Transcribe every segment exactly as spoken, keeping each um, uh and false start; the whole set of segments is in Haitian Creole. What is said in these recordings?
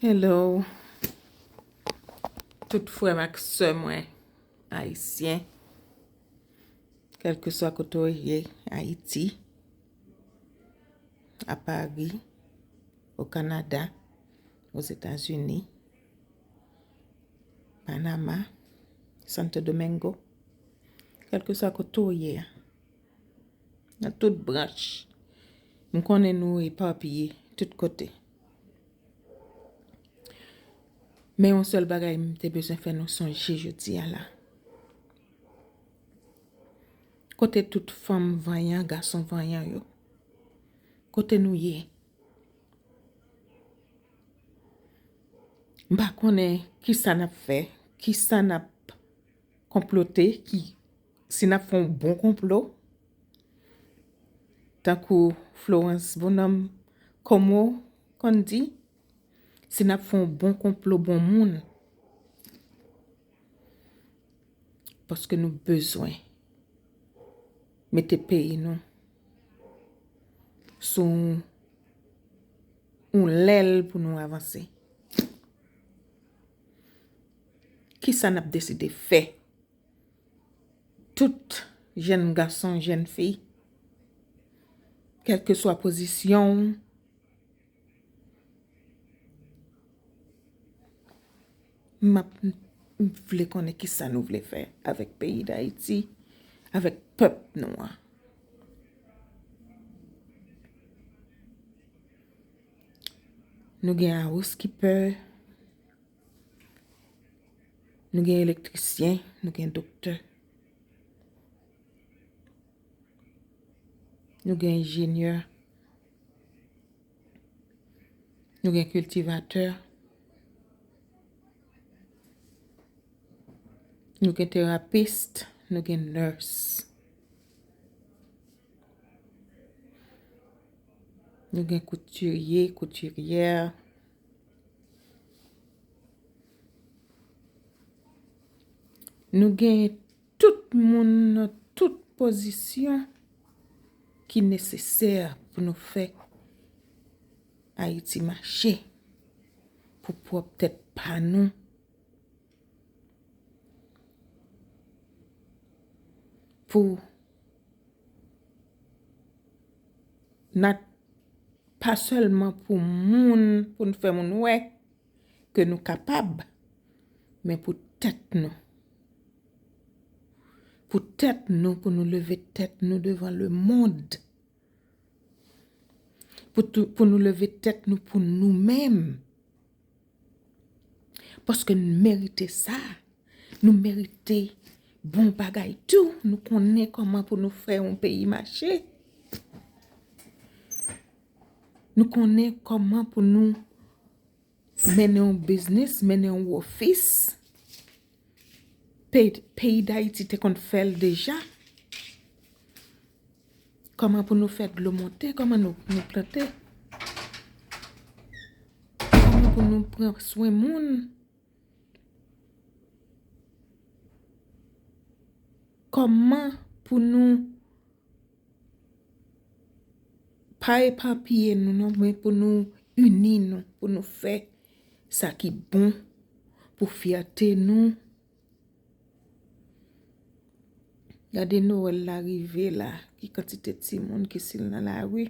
Hello, tout frè m ak sè mwen ayisyen, kèlkeswa kote w ye, Ayiti, a Pari, o Kanada, Ozetazini, Panama, Santo Domingo, kèlkeswa kote w ye a, nan tout branch. M konnen nou epapiye tout kote. Men yon sèl bagay m te bezwen fè nou sonje jodi a la. Kote tout fanm vanyan, gason vanyan yo? Kote nou ye? M pa konnen kisa n ap fè, kisa n ap konplote, ki, si n ap fè yon bon konplo, tankou Florence Bonhomme Como konn di, si n ap fè yon bon konplo, bon moun. Paske nou bezwen mete peyi nou sou yon lèl pou nou avanse. Kisa n ap deside fè? Tout jèn gason, jèn fi, kèlkeswa pozisyon w, m ap, m vle konnen kisa nou vle fè avèk peyi Dayiti, avèk pèp nou an. Nou gen housekeeper, nou gen elektrisyen, nou gen doktè, nou gen enjenyè, nou gen kiltivatè, nou gen terapis, nou gen nurse, nou gen koutirye, koutiryè. Nou gen tout moun nan tout pozisyon ki nesesè pou nou fè Ayiti mache, pou pwòp tèt pa nou, pou n a, pa sèlman pou moun, pou n fè moun wè ke nou kapab, men pou tèt nou. Pou tèt nou, pou nou leve tèt nou devan lemonn. Pou tou, pou nou leve tèt nou pou nou menm. Paske nou merite sa. Nou merite bon bagay tou. Nou konnen kòman pou nou fè yon peyi mache. Nou konnen kòman pou nou mennen yon biznis, mennen yon ofis. Peyi, peyi Dayiti te konn fè l deja. Kòman pou nou fè dlo monte, kòman nou, nou plante, kòman pou nou pran swen moun, kòman pou nou pa epapiye nou non, men pou nou ini nou, pou nou fè sa ki bon pou fyète nou. Gade Nwèl la rive la, ki kantite timoun ki stil nan lari,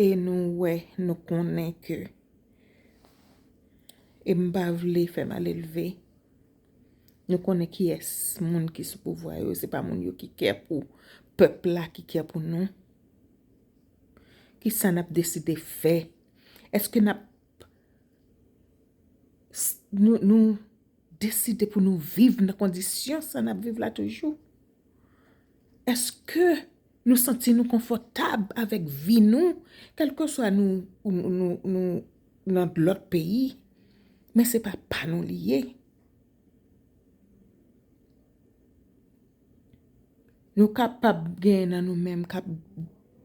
e nou wè, nou konnen ke, e m pa vle fè malelve, nou konnen kiyès moun ki sou pouvwa yo, se pa moun yo ki kè pou pèp la, ki kè pou nou. Kisa n ap deside fè? Èske n ap, nou, nou deside pou nou viv nan kondisyon sa n ap viv la toujou? Èske nou santi nou konfòtab avèk vi nou, kèlkeswa nou, nou, nou, nou nan lòt peyi, men se pa pa nou li ye? Nou kapab gen nan nou menm k ap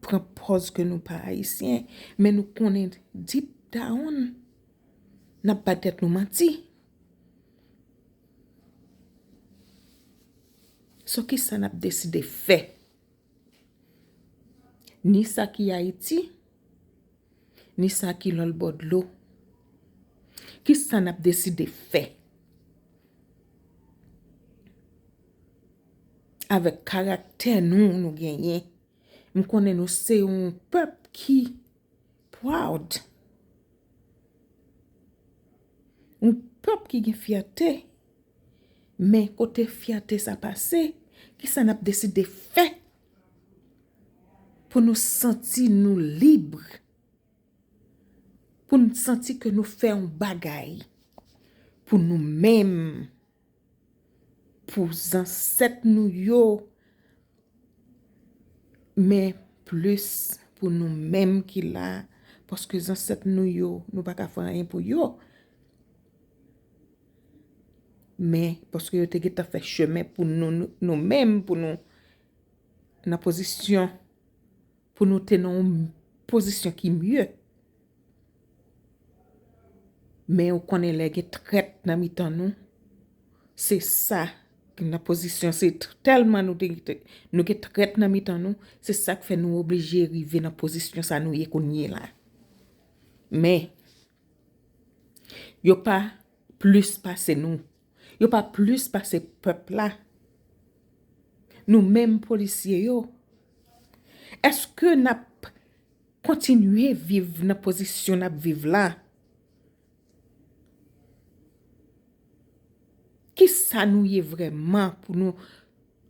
pran pòz ke nou pa ayisyen, men nou konnen deep down, n ap bay tèt nou manti. So, kisa n ap deside fè? Ni sa ki Ayiti, ni sa ki lòt bò dlo. Kisa n ap deside fè avèk karaktè nou, nou genyen? M konnen nou se yon pèp ki proud. Yon pèp ki gen fyète. Men kote fyète sa pase, kisa n ap deside fè pou nou santi nou lib? Pou n santi ke nou fè yon bagay pou nou menm, pou zansèt nou yo, men plis pou nou menm ki la, paske zansèt nou yo, nou pa ka fè anyen pou yo. Men, paske yo te gentan fè chemen pou nou, nou, nou menm, pou nou nan pozisyon, pou nou te nan yon pozisyon ki mye. Men ou konnen lè gen trèt nan mitan nou, se sa, nan pozisyon, se tèlman nou te, nou gen trèt nan mitan nou, se sa k fè nou oblije rive nan pozisyon sa nou ye kounye la. Men, yo pa plis pase nou. Yo pa plis pase pèp la. Nou menm polisye yo, èske n ap kontinye viv nan pozisyon n ap viv la? Kisa nou ye vrèman pou nou?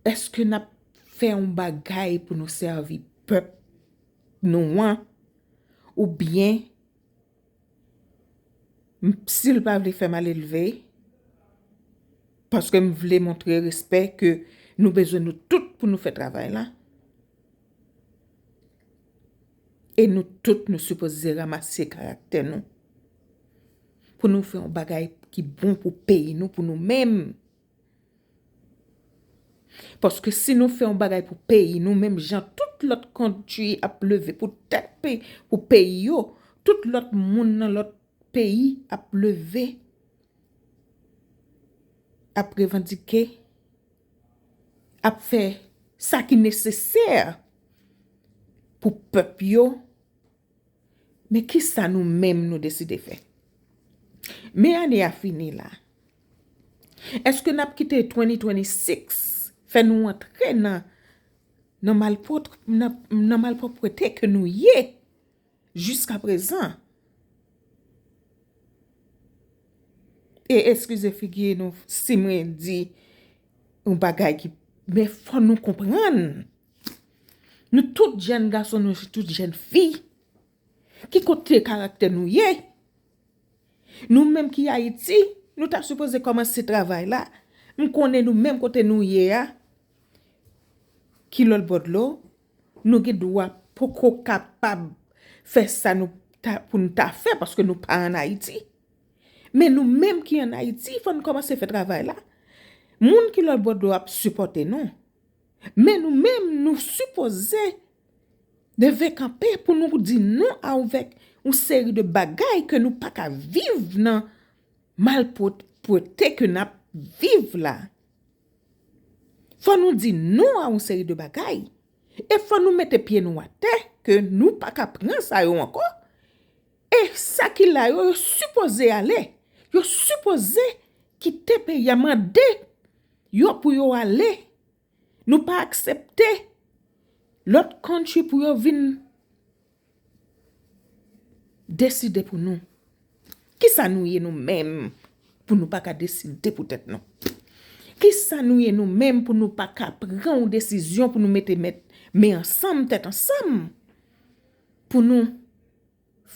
Èske n ap fè yon bagay pou nou sèvi pèp nou an? Oubyen, m, si l pa vle fè malelve, paske m vle montre respè ke nou bezwen nou tout pou nou fè travay la. E nou tout, nou sipoze ranmase karaktè nou. Pou nou fè yon bagay ki bon pou peyi nou, pou nou menm. Paske si nou fè yon bagay pou peyi nou, menm jan tout lòt country ap leve pou tèt peyi, pou peyi yo, tout lòt moun nan lòt peyi ap leve, ap revandike, ap fè sa ki nesesè pou pèp yo. Men kisa nou menm nou deside fè? Men ane a fini la. Èske n ap kite twenty twenty-six fè nou antre nan, nan malpwòp-, nan, nan malpwòpte ke nou ye jiskaprezan? E eskize figi nou si mwen di yon bagay ki, men fò nou konprann. Nou tout jèn gason, nou tout jèn fi. Ki kote karaktè nou ye? Nou menm ki Ayiti, nou ta sipoze kòmanse travay la. M konnen nou menm kote nou ye a, ki lòtbò dlo, nou gen dwa poko kapab fè sa nou ta, pou nou ta fè, paske nou pa ann Ayiti. Men nou menm ki ann Ayiti, fò n kòmanse fè travay la. Moun ki lòtbò dlo ap sipòte nou. Men nou menm, nou sipoze leve kanpe pou nou di non avèk yon seri de bagay ke nou pa ka viv nan malpwòpte ke n ap viv la. Fò nou di non a yon seri de bagay. E fò nou mete pye nou atè ke nou pa ka pran sa yo ankò. E sa ki la yo, yo sipoze ale. Yo sipoze kite peyi a, mande yo pou yo ale. Nou pa aksepte lòt country pou yo vin deside pou nou. Kisa nou ye nou menm pou nou pa ka deside pou tèt nou? Kisa nou ye nou menm pou nou pa ka pran yon desizyon pou nou mete mèt, men ansanm, tèt ansanm, pou nou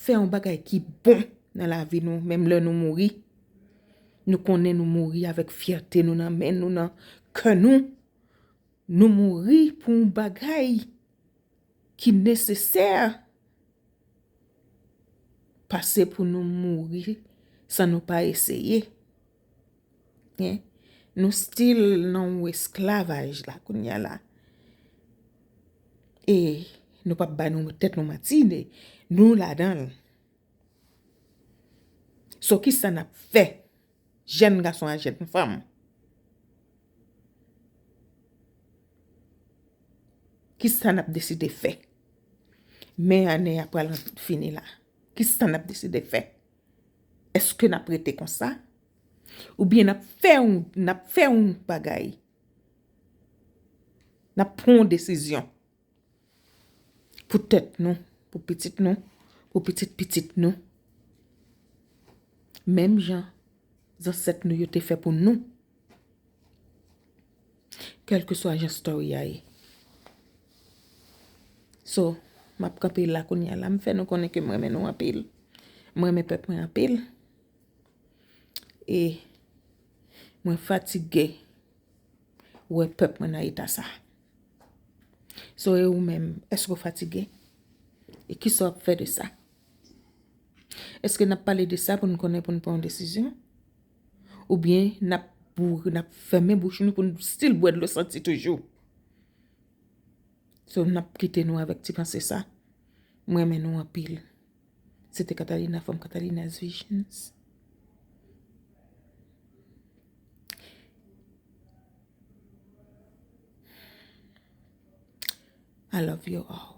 fè yon bagay ki bon nan lavi nou, menm lè nou mouri? Nou konnen nou mouri avèk fyète nou nan men nou, nan kè nou. Nou mouri pou yon bagay ki nesesè, pase pou nou mouri san nou pa eseye. Hein? Nou still nan yon esklavaj la, kounye a la. E nou p ap bay nou tèt nou manti, nou ladan l. So, kisa n ap fè? Jèn gason ak jèn fanm. Kisa n ap deside fè? Men ane a pral fini la. Kisa n ap deside fè? Èske n ap rete konsa? Oubyen n ap fè yon, n ap fè yon bagay? N ap pran yon desizyon pou tèt nou, pou pitit nou, pou pitit pitit nou. Menm jan zansèt nou yo te fè pou nou. Kèlkeswa jan story a ye. So, m ap kanpe la kounye a la. M fè nou konnen ke m renmen nou anpil. M renmen pèp mwen anpil. E mwen fatige wè pèp mwen nan eta sa. So, e ou menm, èske w fatige? E kisa w ap fè de sa? Èske n ap pale de sa pou n konnen pou n pran yon desizyon? Oubyen n ap boure, n ap fèmen bouch nou pou n still bwè dlo santi toujou? So, n ap kite nou avèk ti panse sa. Mwen renmen nou anpil. Se te Catalina from Catalina's Visions. I love you all.